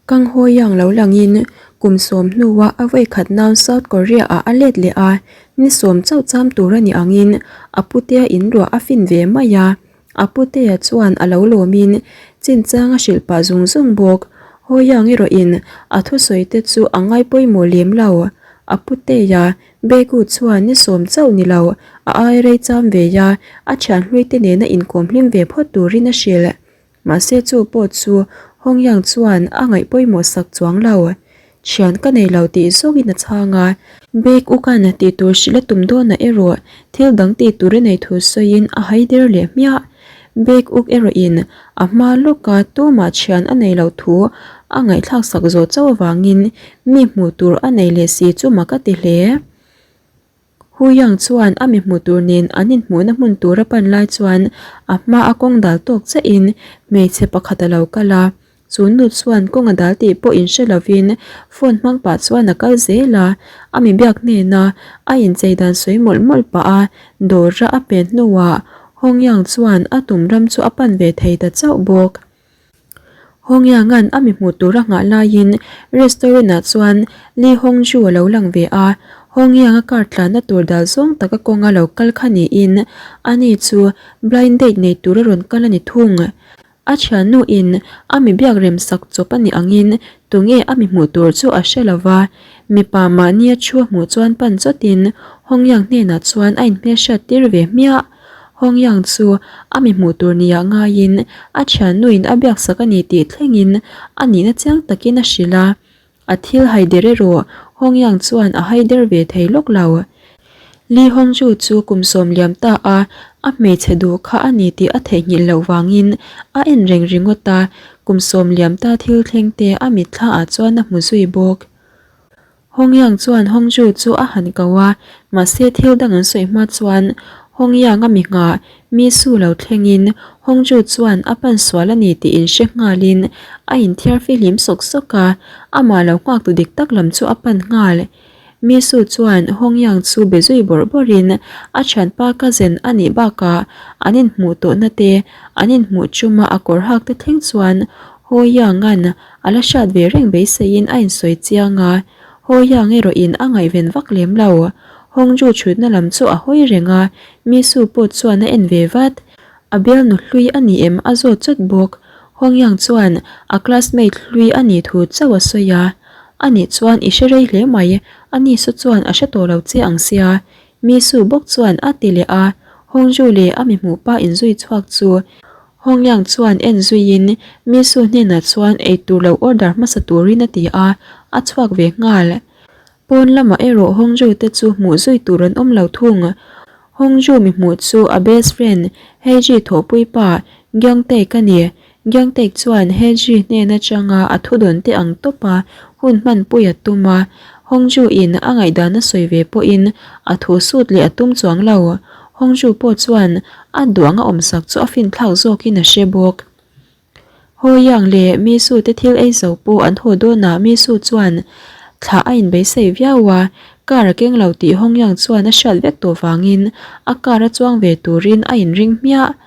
Kang Ho Yang lo langin kum sawm hnua a vawikhat nan South Korea ah a let leh a, ni sawm chauh cham tur a nih angin a putea in ruah a fin ve mai a. A putea chuan a lo lawmin chinchang a hrilh pah zung zung bawk. Ho Yang erawhin a thusawi te chu a ngai pawimawh lem lo. A putea Begu chuan ni sawm chauh ni lo, a ai rei cham ve a, a thian hlui te nena inkawm hlim ve phawt turin a hrilh. Mahse chu pawh chu Hong Yang chuan a ngaih pawimawh sak chuang lo. Thian ka nei lo tih zawngin a chhang a. Bag ukan tih tur hrilh a tum dawnah erawh thil dang tih tur a nei thu sawiin a hai der leh hmiah. Bag uk erawhin a hma lawka tumah thian a nei loh thu a ngaihthlak sak zawh chauh avangin mi hmuh tur a nei leh si chu mak a ti hle. Hu Yang chuan a mi hmuh tur nen an inhmuhna hmun tur a pan lai chuan a hma a kawng dal tawk chiahin hmeichhe pakhat a lo kal a, chu nu chuan kawng a dal tih pawh inhre lovin phone hmang pah chuan a kal zel a, a mi biak hnena a inchei dan sawi mawlh mawlh pah a dawra a pen hnuah Hong Yang chuan a tum ram chu a pan ve thei ta chauh bawk. Hongyang-a'n a mi hmuh tur a nghah laiin restaurant-ah chuan Lee Hongju a lo lang ve a, Hongyang-a car tlanna tur dal zawng taka kawnga lo kal kha niin ani chu blind date nei tur a rawn kal a ni thung. A thiannu-in a mi biak rem sak chawp a nih angin tunge a mi hmuh tur chu a hre lo va, mipa mahnia thu a hmuh chuan pan chawtin Hongyang hnenah chuan a inhmelhriat tir ve hmiah. Hong Yang chu a mi hmuh tur nia ngaiin a thiannuin a biaksak a ni tih thlengin a nihna chiang takin a hrilh a. A thil haider erawh Hong Yang chuan a haider ve thei lawk lo. Li Hongju chu kum sawm liam ta a, a hmeichhe duh kha a ni tih a theihnghilh loh vangin a en reng ringawt a, kum sawm liam ta thil thleng te a mitthla ah chuan a hmu zui bawk. Hong Yang chuan Hong Ju chu a han ko a, mahse thil dang an sawi hma chuan Hong Yang a mi nghah mi su lo thlengin Hong Ju chuan a pan sual a ni tih inhre nghalin a inthiar fihlim sawk sawk a, amah lo nghak tu dik tak lam chu a pan nghal. Mi su chuan Hong Yang chu be zui bawrh bawrhin a thianpa cousin a nih bakah an inhmuh tawhna te an inhmuh chuma a kawr hak te thleng chuan Ho Yang-a'n A la hriat ve reng beiseiin a insawi chiang a, Hawi ang erawhin a ngaihven vak lem lo. Hongju chhutna lam chu a hawi reng a, Misu pawh chuan a en ve vat. A bialnu hlui a ni em a zawt chawt bawk. Hongyang chuan a classmate hlui a nih thu chauh a sawi a. A nih chuan i hre rei hle mai, a ni saw chuan a hre tawh lo che ang sia. Misu bawk chuan a ti leh a, Hongju leh a mi hmuh pa inzui chhuak chu Hongyang chuan en zuiin Misu hnenah chuan eitur lo order hmasa turin a ti a, a chhuak ve nghal. Pawn lamah erawh Hongju te chu hmuh zui tur an awm lo thung. Hongju mi hmuh chu a best friend Heiji thawhpui pa Gyeongtaek a ni. Gyeongtaek chuan Heiji hnen atanga a thudawn te ang tawpa hun hmanpui a tum a, Hongju in a ngaihdan a sawi ve pawhin a thu sut leh a tum chuang lo. Hongju pawh chuan a duang a awmsak chu a finthlak zawkin a hre bawk. Ho Yang leh Mi Su te thil ei zo pawh an haw dawnah Mi Su chuan thlah a inbeisei viau a, car a keng lo tih Hong Yang chuan a hriat vek tawh vangin a car a chuang ve turin a inring hmiah.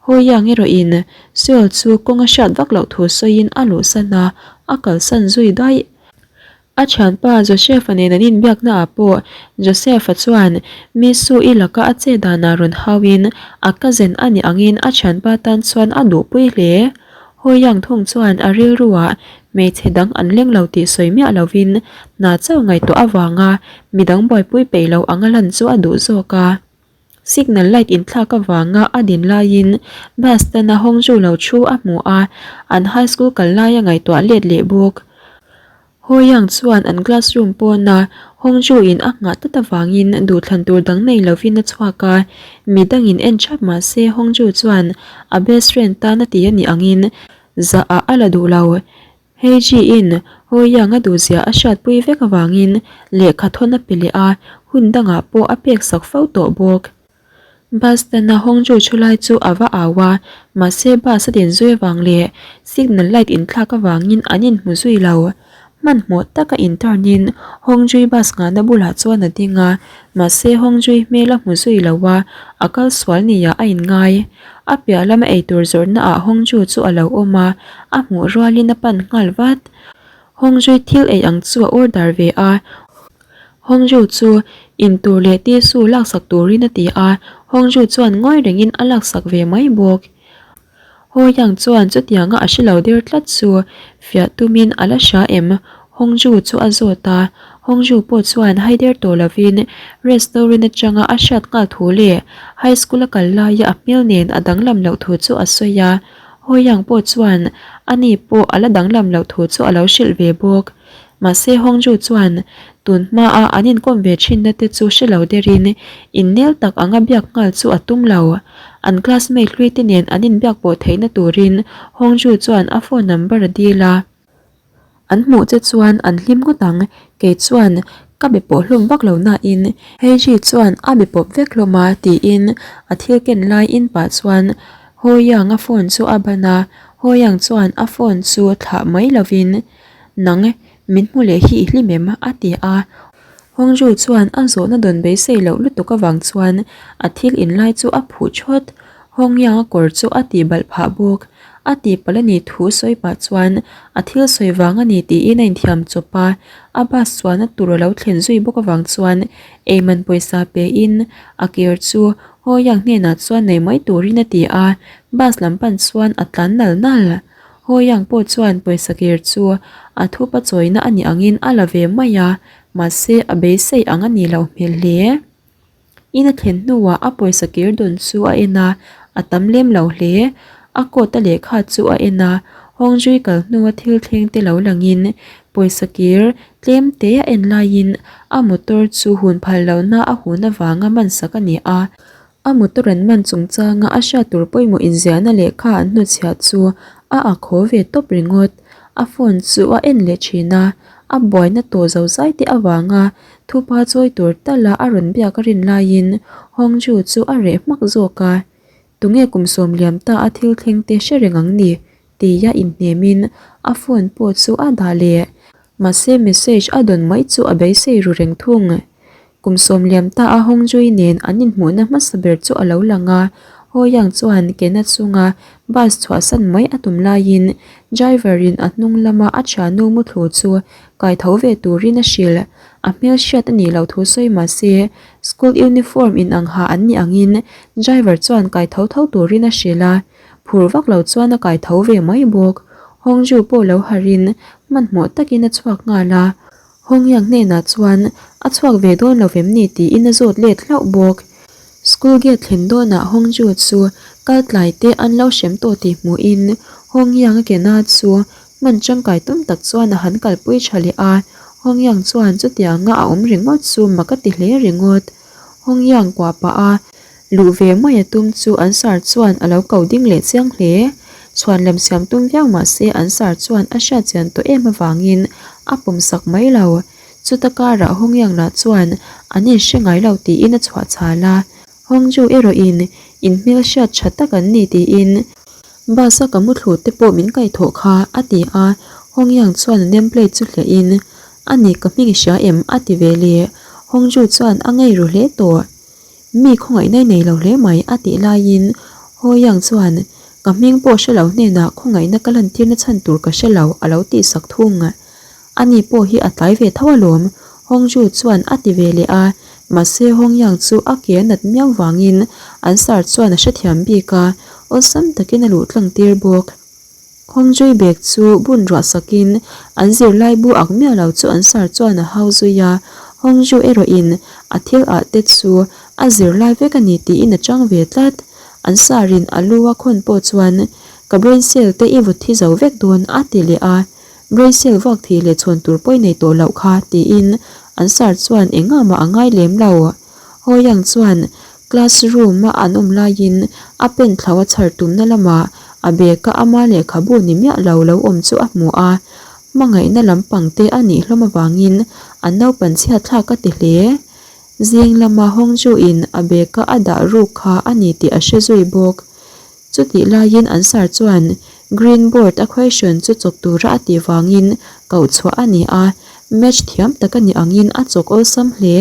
Ho Yang erawhin Seoul chu kawng a hriat vak loh thu sawiin a luhsan a, a kalsan zui daih. A thianpa Joseph-a nen an inbiakna ah pawh Joseph-a chuan mi su i laka a che danah rawn hauin a cousin a nih angin a thianpa tan chuan a duhpui hle. Hawi Yang thung chuan a rilruah hmeichhe dang an leng lo tih sawi miah lovin hna chauh ngaihtuah avanga midang buaipui peih lo anga lan chu a duh zawk a. Signal light inthlak avanga a din laiin bus stand a Hongju lo thu a hmu a, an high school kal lai a ngaihtuah let leh bawk. Ho Yang chuan an classroom pawna Hongju in a nghah tlat avangin duhthlan tur dang nei lovin a chhuak a, midangin en thap mah se Hongju chuan a best friend tan a ti a nih angin zah ah a la duh lo. Heiji-in Ho-Yang a duhzia a hriatpui vek avangin lehkha thawn a pe leh a, hun dangah pawh a pek sak fo tawh bawk. Bus stand-a Hongju thu lai chu a va au a, mahse bus a din zui avang leh signal light inthlak avangin an inhmu zui lo. Hmanhmawh taka in-turn-in Hongjui bus nghahna bulah chuan a ding a, mahse Hongjui hmel a hmu zui lo a, a kal sual nia a inngai. A piah lama eitur zawrhna ah Hongju chu a lo awm a, a hmuh rualin a pan nghal vat. Hongzhui thil ei ang chu a order ve a. Hongzhu chu intur leh tissue laksak turin a ti a, Hongzhu chuan ngawi rengin a laksak ve mai bawk. Hawiang chuan chutianga a hre lo der tlat chu fiah tumin a la hria em? Hongzhu chu a zawt a, Hongzhu pawh chuan hai der tawh lovin restaurant atanga a hriat nghal thu leh high school a kal laia a hmel nen a danglam loh thu chu a sawi a, Hawiang pawh chuan ani pawh a la danglam loh thu chu a lo hrilh ve bawk. Mahse Hongju chuan tun hmaa an inkawm ve thinna te chu hre lo derin innel tak anga biak nghal chu a tum lo. An classmate hlui te nen an inbiak pawh theihna turin Hongju chuan a phone number a dil a. An hmuh che chuan an hlim ngawt ang, kei chuan ka be pawh hlawm vak lo nain Heiji chuan a be pawp vek hlawm a tiin a thil ken lai in pah chuan Hoyang a phone chu a ban a, Hoyang chuan a phone chu thlah mai lovin Nang, min hmu leh hi i hlim em? a ti a. Hongju chuan a zawhna dawn beisei loh lutuk avang chuan a thil inlai chu a phuh thawt. Hongyang a kawr chu a tih balh phah bawk. A tihpalh a nih thu sawi pah chuan a thil sawi vang a ni tiin a inthiam chawp a. A bus chuanna tur a lo thlen zui bawk avang chuan eiman pawisa pein a kir chu Hongyang hnenah chuan nei mai turin a ti a. Bus lam pan chuan a tlan nal nal. Hawiang pawh chuan pawisa kir chu a thupa chawina a nih angin a la ve mai a, mahse a beisei ang a nih loh hmel hle. In a thlen hnuah a pawisa kir dawn chu a en a, a tam lem lo hle. A coat a lehkha chu a en a, Hawngzui kal hnua thil thleng te lo langin pawisa kir tlem te a en laiin a motor chu hun phal lohna a hun avanga mansak a ni a. A motor an man chungchanga a hriat tur pawimawh inziahna lehkha an hnutchhiah chu a ak haw ve tawp ringawt. A phone chu a en leh thin a, a buaina tawh zo zai te avanga thupa chawi tur tala a rawn biak a rin laiin Hongju chu a reh hmak zawk a. Tunge kum sawm liam ta a thil thleng te hre reng ang ni? tia inhnemin a phone pawh chu a dah leh. Mahse message a dawn mai chu a beisei ru reng thung. Kum sawm liam ta a Hongzhui nen an inhmuhna hmasa ber chu a lo lang a, Hoyang chuan Kena chunga bus chhuahsan mai a tum laiin driver in a hnung lama a thiannu muthlu chu kai tho ve turin a hrilh. A hmel hriat a nih loh thu sawi mahse school uniform inang ha an nih angin driver chuan kai tho tho turin a hrilh a, phur vak lo chuan a kai tho ve mai bawk. Hongzhu pawh lo harhin hmanhmawh takin a chhuak nghal a. Hongyang hnenah chuan a chhuak ve dawn lo vem ni tiin a zawt let hlauh bawk. School gate thlen dawnah Hongju chu kal tlai te an lo hrem tawh tih hmuhin Hongyang a kena chu hman tangkai tum tak chuan a han kalpui tha leh a, Hongyang chuan chutianga a awm ringawt chu mak a ti hle ringawt. Hongyang kuah pah a Luh ve mai a tum chu an sar chuan a lo ko ding leh chiang hle. Chhuan lam siam tum viau mah se an sar chuan a hriat chian tawh em avangin a pawm sak mai lo. Chuta karah Hongyang lah chuan an inhre ngai lo tiin a chhuah chhal a. Hongju erawhin in hmel hriat tha tak an ni tiin bus a ka muthlu te pawh min kaihthawh kha a ti a. Hongyang chuan a name plate chu hliah in a ni ka hming i hria em a ti ve leh. Hongju chuan a ngei ru hle tawh. Mi khawngaihna i nei lo hle mai a tih laiin Hawiang chuan ka hming pawh hre lo hnenah khawngaihna ka lantirna chhan tur ka hre lo a lo tihsak thung. Ani pawh hi a tlai ve tho alawm Hongju chuan a ti ve leh a, mahse Hongyang chu a ke a nat miau vangin an sar chuan a hrethiam bik a, awlsam takin a luh tlang tir bawk. Kawngzui bag chu bun ruah sakin an zirlai bu ak miah lo chu an sar chuan a hau zui a, Hongju erawhin a thil ah te chu a zirlai vek a ni tiin a chang ve tlat. An sarin a lu a khawn pawh chuan ka brain cell te i vawt thi zo vek dawn a ti leh a, brain cell vuak thih leh chhawn tur pawi nei tawh loh kha tiin an sar chuan engah mah a ngai lem lo. Hawiang chuan class room a an awm laiin a pen thlo a chhar tumna lamah a bag a ama lehkhabu ni miah lo lo awm chu a hmu a, hmangaihna lampang te a nih hlawm avangin an naupan chhiat thlak a ti hle. Zing lama Hongju in a bag a a dah ruk kha a ni tih a hre zui bawk. Chutih laiin an sar chuan green board a question chu chawk tura a tih vangin koh chhuah a ni a, match thiam tak a nih angin a chawk awlsam hle.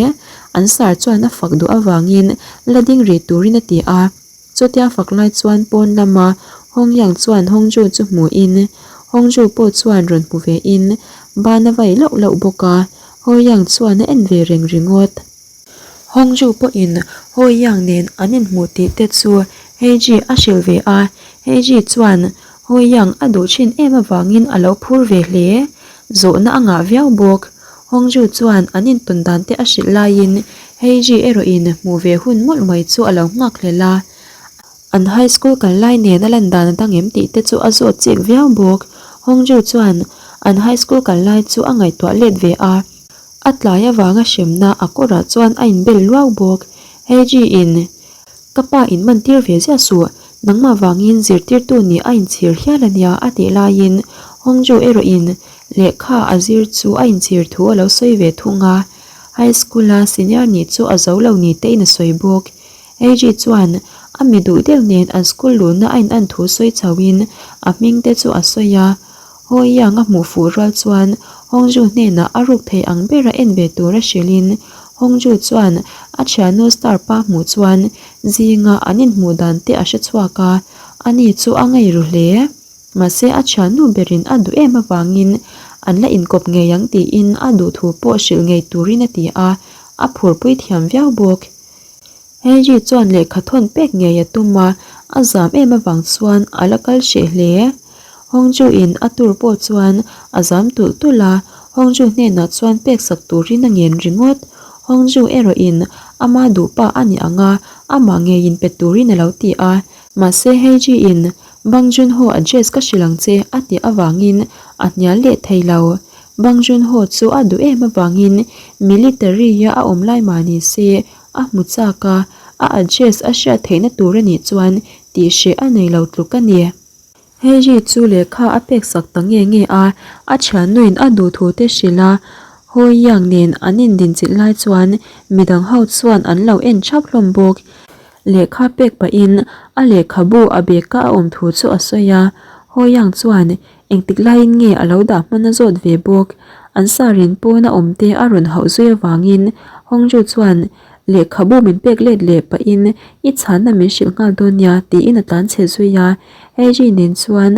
An sar chuan a fak duh avangin la ding rih turin a ti a. Chutia fak lai chuan pawn lama Hongyang chuan Hongju chu hmuhin Hongju pawh chuan rawn hmu vein. Ban a vai lauh lauh bawk a, Hoyang chuan a en ve reng ringawt. Hongju pawhin Hoyang nen an inhmuh tih te chu Heiji a hrilh ve a, Heiji chuan Hoyang a duh thin em avangin a lo phur ve hle. Zawhna a ngah viau bawk. Hongju chuan an intawn dan te a hrilh laiin Heiji erawhin hmuh ve hun mawlh mai chu a lo nghak hlel a. An high school kal lai nen a lan dan a dang em tih te chu a zawt chik viau bawk. Hongju chuan an high school kal lai chu a ngaihtuah let ve a. A tlai avanga hremna a kawrah chuan a inbel luau bawk. Heiji in Ka pa in man tir ve ziah suh, nangmah vangin zirtirtu nih a inchhir hial a nia a tih laiin Hongju erawh in lehkha a zir chu a inchhir thu a lo sawi ve thung a. High school a senior nih chu a zo lo ni te in a sawi bawk. Heiji chuan a mi duh deuh nen an school luhna a in an thu sawi chho in a hming te chu a sawi a. Hawi Yang a hmuh fuh rual chuan Hongju hnenah a ruk thei ang bera en ve tura hrilhin Hongju chuan a thiannu star pa hmuh chuan zinga an inhmuh dan te a hre chhuak a, ani chu a ngei ru hle. Mahse a thiannu berin a duh em avangin an la inkawp ngei ang tiin a duh thu pawh hrilh ngei turin a ti a, a phurpui thiam viau bawk. Henry chuan lehkha thawn pek ngei a tum a, a zam em avang chuan a la kal hreh hle. Hongju in a tur pawh chuan a zam tulh tulh a, Hongju hnenah chuan pek sak turin a ngen ringawt. Hongju erawh in ama duh pa a ni ang a, amah ngeiin pe turin a lo ti a. Mahse Heiji in Bang Jun Ho address ka hrilh ang che a tih avangin a hnial leh thei lo. Bang Jun Ho chu a duh em avangin military a a awm lai mah ni se A hmu chak a, a address a hriat theihna tur a nih chuan tih hreh a nei lo tluk a ni. Henry chu lehkha a pek sak ta nge nge a, a thiannuin a duh thu te hrilh a, Hawi Yang nen an indinchilh lai chuan midang ho chuan an lo en thap hlawm bawk. Lehkha pek pahin a lehkhabu a bag-a a awm thu chu a sawi a, Hawi Yang chuan Engtik laiin nge a lo dah hman a zawt ve bawk. An sarin pawna awm te a rawn hauh zui avangin Hongju chuan lehkhabu min pek let leh pahin i chhanna min hrilh nghal dawn nia tiin a tlan chhe zui a. Heiji nen chuan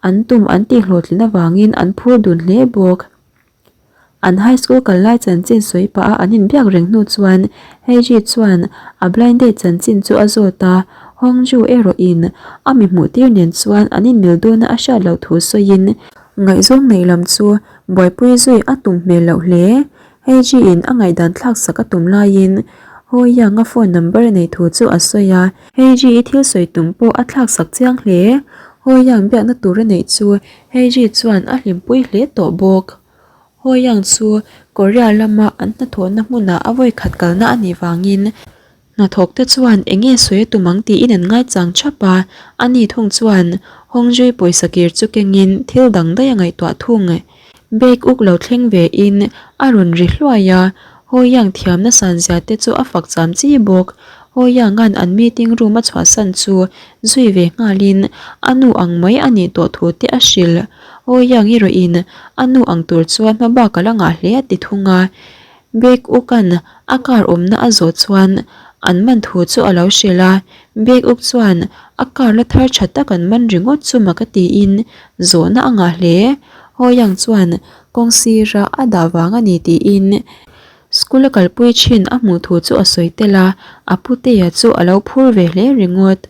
an tum an tih hlawhtlin avangin an phur dun hle bawk. An high school kal lai chanchin sawi pah a an inbiak reng hnu chuan Heiji chuan a blind date chanchin chu a zawt a, Hongju erawh in a mi hmuh tir nen chuan an inmil dawna a hriat loh thu sawiin ngaihzawng neih lam chu buaipui zui a tum hmel loh hle. Heiji in a ngaihdan thlak sak a tum laiin Ho Yang a phone number a nei thu chu a sawi a, Heiji i thil sawi tum pawh a thlak sak chiang hle. Ho Yang biakna tur a neih chu Heiji chuan a hlimpui hle tawh bawk. Hoyang chu Korea lama an hnathawhna hmunah a vawikhat kalna a nih vangin hnathawk te chuan eng nge sawi a tum ang tiin an ngaichang thap a, ani thung chuan Hongjui pawisa kir chu kengin thil dang daih a ngaihtuah thung. Bag uk lo thleng ve in a rawn ri hluai a, Hoyang thiamna sanzia te chu a fak cham chi bawk. Hoyanga'n an meeting room a chhuahsan chu zui ve nghalin a nu ang mai a nih tawh thu te a hrilh. Hoyang erawhin a nu ang tur chuan hma bak a la ngah hle a ti thung a. Bag Uka'n a car awmna a zawh chuan an man thu chu a lo hrilh a. Bag Uk chuan a car la thar tha tak an man ringawt chu mak a tiin zawhna a ngah hle. Hoyang chuan kawng sira a dah vang a ni tiin school a kalpui thin a hmuh thu chu a sawi tel a, a putea chu a lo phur ve hle ringawt.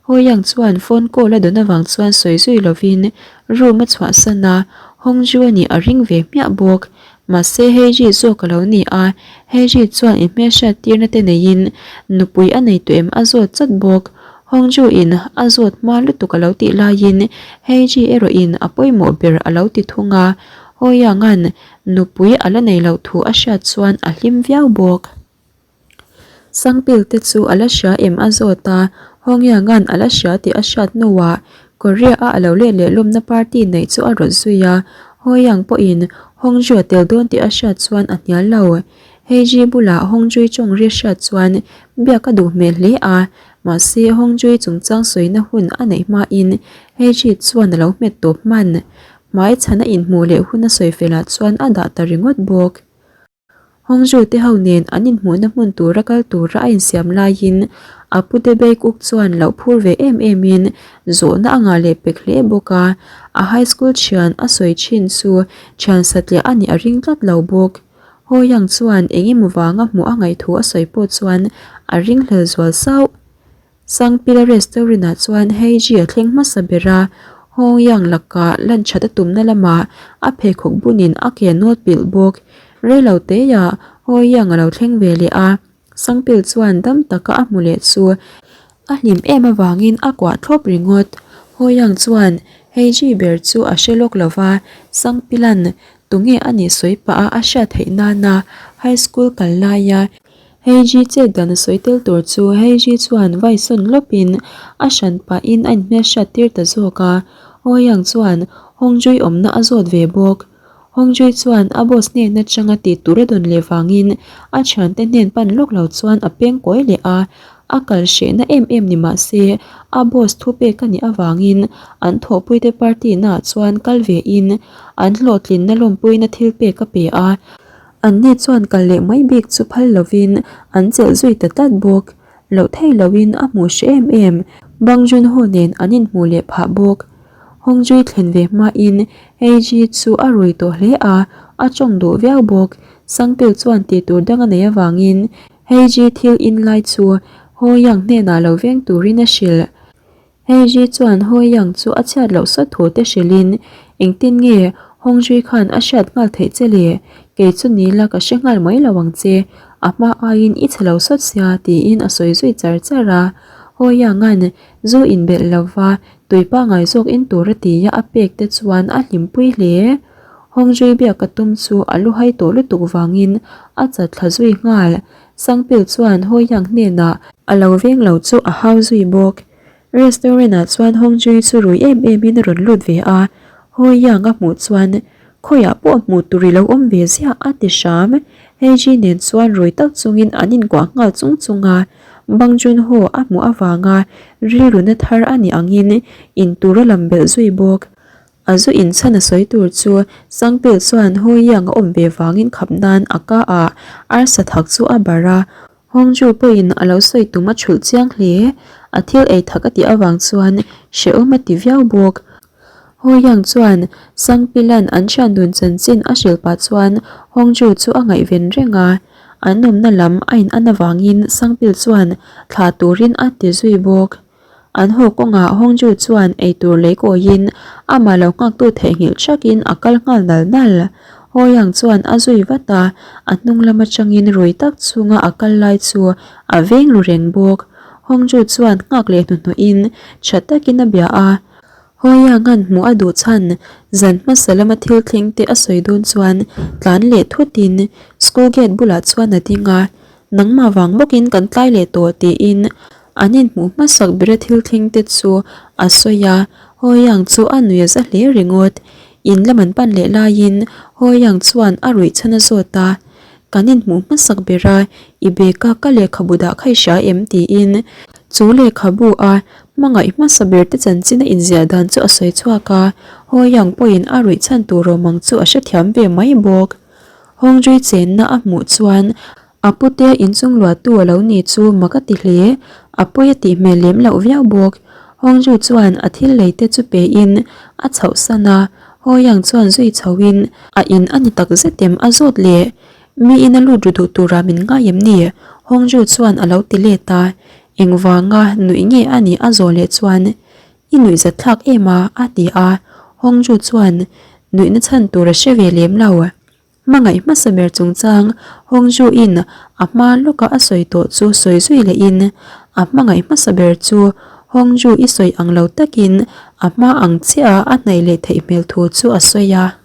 Hoyang chuan phone call a dawn avang chuan sawi zui lovin room a chhuahsan a, Hongju a nih a ring ve hmiah bawk. Mahse Heiji zawk a lo ni a, Heiji chuan inhmelhriat tirna te neiin nupui a nei tawh em a zawt chat bawk. Hongju in a zawt hma lutuk a lo tih laiin Heiji erawh in a pawimawh ber a lo ti thung a, Hoyang-a'n nupui a la nei loh thu a hriat chuan a hlim viau bawk. Sangpil te chu a la hria em a zawt a, Hongyang-a'n a la hria tih a hriat hnuah Korea-a a lo let leh lawmna party neih chu a rawt zui a, Hoyang pawhin Hongju a tel dawn tih a hriat chuan a hnial lo. Heiji bulah Hongjui tawng ri hriat chuan biak a duh hmel hle a, mahse Hongjui chungchang sawina hun a neih hmain Heiji chuan a lo hmet tawp hman. Hmai chhana inhmuh leh hun a sawi felah chuan a dah ta ringawt bawk. Hongzhu te ho nen an inhmuhna hmun tura kal tura a insiam laiin A pute Baekuk chuan loh phur ve em em in zawhna a ngah leh pek hle bawk a, a high school thian a sawi thin chu thian satliah a nih a ring tlat lo bawk. Hawiang chuan eng emaw vanga hmuh a ngaih thu a sawi pawh chuan a ringhlel zual sauh. Sangpila restaurant ah chuan Heiji a thleng hmasa ber a, Hawiang lakah lan that a tumna lamah a pheikhawk bunin a ke nawt pilh bawk. Reilo teiah Hawiang a lo thleng ve leh a. Sangpil chuan dam taka a hmu leh chu a hlim em avangin a kuah thlawp ringawt. Hawiang chuan Heiji ber chu a hre lawk lo va, Sangpilan tunge a nih sawi pah a a hriat theih nana high school kal laia Heiji chet dan a sawi tel tur chu Heiji chuan vai sawn lawpin a hran pahin a inhmelhriat tir ta zawk a. Hawiang chuan Hongjui awmna a zawt ve bawk. Hongzhui chuan a boss hnen atanga tih tur a dawn leh vangin a thiante hnen pan lawk lo chuan a peng kawi leh a, a kal hrehna em em ni mah se a boss thu pek a nih avangin an thawhpuite party naah chuan kal ve in an hlawhtlinna lawmpuina thil pek a pe a, anni chuan kal leh mai bik chu phal lovin an chelh zui ta tlat bawk. Loh thei loin a hmuh hreh em em. Bang Jun Ho nen an inhmuh leh phah bawk. Hong Jui thlen ve hmain Heiji chu a rui tawh hle a, a tawng duh viau bawk. Sangpil chuan tih tur dang a neih avangin Heiji thil in lai chu Ho Yang hnenah lo veng turin a hrilh. Heiji chuan Ho Yang chu a chhiat loh sawt thu te hrilhin, Engtin nge Hong Jui khan a hriat nghal theih che le? Kei chu ni la ka hre nghal mai lo ang che, a hma aiin i chhe lo sawt sia tiin a sawi zui char char a. Ho Yang-a'n zu inbelh lova tui pangai zawk in tur a ti a a pek te chuan a hlimpui hle. Hong Jui biak a tum chu a lu hai tawh lutuk vangin a chat thla zui nghal. Sangpil chuan Ho Yang hnenah a lo veng lo chu a hau zui bawk. Restaurant ah chuan Hong Jui chu rui em em in a rawn lut ve a, Ho Yang a hmuh chuan khawiah pawh hmuh tur i lo awm ve ziah a ti hram. Hei Ji nen chuan rui tak chungin an inkuah nghal chung chung a, Bang Jun Ho a hmuh avanga rilruna thar a nih angin in tur a lam belh zui bawk. A zu inchhan a sawi tur chu Sangpil chuan Ho Yang a awm ve vangin khap nan a ka ah arsa thak chu a barh a, Hongju pawhin a lo sawi tum a chhulh chiang hle. A thil ei thak a tih avang chuan hrehawm a ti viau bawk. Hoyang chuan Sangpilan an thian dun chanchin a hrilh pah chuan Hongju chu a ngaihven reng a. An awmna lam a in an avangin Sangpil chuan thlah turin a ti zui bawk. An haw kawngah Hongju chuan eitur lei kawiin amah lo nghaktu theihnghilh thakin a kal nghal nal nal. Hawiang chuan a zui vat a, a hnung lam atangin rui tak chunga a kal lai chu a veng ru reng bawk. Hongju chuan nghak leh hnuhnawhin tha takin a bia a. Hawianga'n hmuh a duh chhan zan hmasa lama thil thleng te a sawi dawn chuan tlan leh thutin school gate bulah chuan a ding a, Nangmah vang bawkin kan tlai leh tawh tiin An inhmuh hmasak bera thil thleng te chu a sawi a, Hawiang chu a nui a za hle ringawt. In lam an pan leh laiin Hawiang chuan a ruih chhan a zawt a, Kan inhmuh hmasak bera i bag a ka lehkhabu dah kha i hria em? tiin chu lehkhabu a hmangaih hmasa ber te chanchin a inziah dan chu a sawi chhuak a, Hawiang pawhin a ruih chhan tur awm ang chu a hrethiam ve mai bawk. Hawngzui chenna a hmuh chuan A putea inchung luahtu a lo ni chu mak a ti hle, a pawi a tih hmel lem loh viau bawk. Hongju chuan a thil lei te chu pein a chhoh san a, Hoyang chuan zui chhoin a in a ni tak zet em a zawt leh. Mi in a lut ru duh tura min ngai em ni? Hongju chuan a lo ti let a, engvanga nuih nge a nih a zawh leh chuan I nuihzat thlak em a? a ti a, Hongju chuan nuihna chhan tur a hre ve lem lo. Hmangaih hmasa ber chungchang Hongju-in a hma lawka a sawi tawh chu sawi zui lehin, a hmangaih hmasa ber chu Hongju i sawi ang lo takin a hma ang chiah a hnaih leh theih hmel thu chu a sawi a.